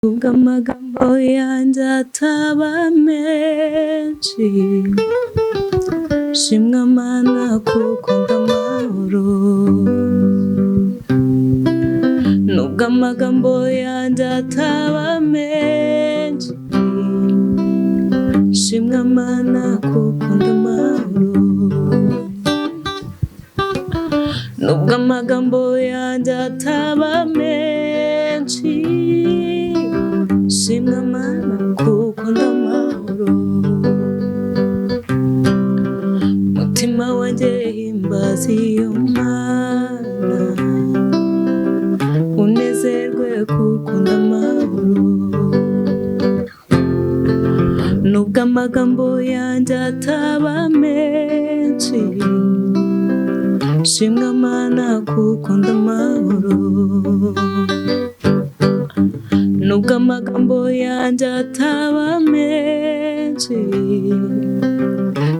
Nubwo amagambo yanjye ataba menshi, shimwa Mana kuko ndamahoro. Nubwo amagambo yanjye ataba menshi, shimwa Mana kuko ndamahoro. Nubwo amagambo yanjye ataba menshi, shimwa Mana kuko ndamahoro. Mutima wanjye himbaza iyo Mana, unezerwe kuko ndamahoro. Nubwo amagambo yanjye ataba menshi, shimwa Mana kuko ndamahoro. Nubwo amagambo yanjye ataba menshi,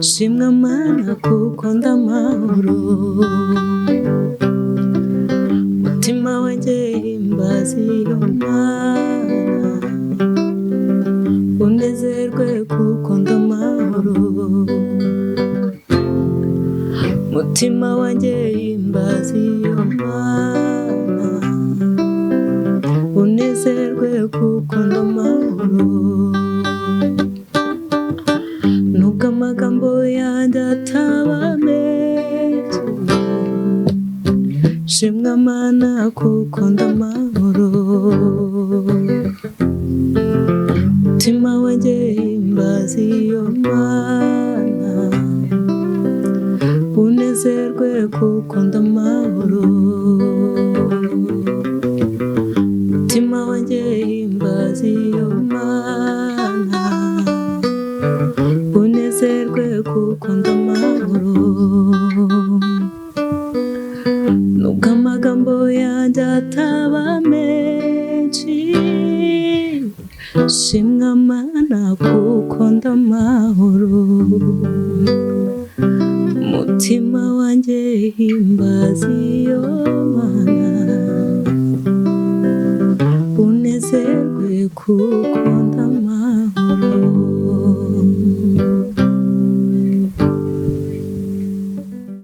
shimwa Mana kuko ndamahoro. Mutima wanjye himbaza iyo Mana, unezerwe kuko ndamahoro. Mutima wanjye himbaza iyo Mana, unezerwe kuko ndamahoro. Nubwo amagambo yanjye ataba menshi, shimwa Mana kuko ndamahoro. Mutima wanjye himbaza iyo Mana, unezerwe kuko ndamahoro. Mutima wanjye himbaza iyo Mana, unezerwe kuko ndamahoro. Nubwo amagambo yanjye ataba menshi, shimwa Mana kuko ndamahoro. Mutima wanjye himbaza iyo Mana, unezerwe kuko ndamahoro.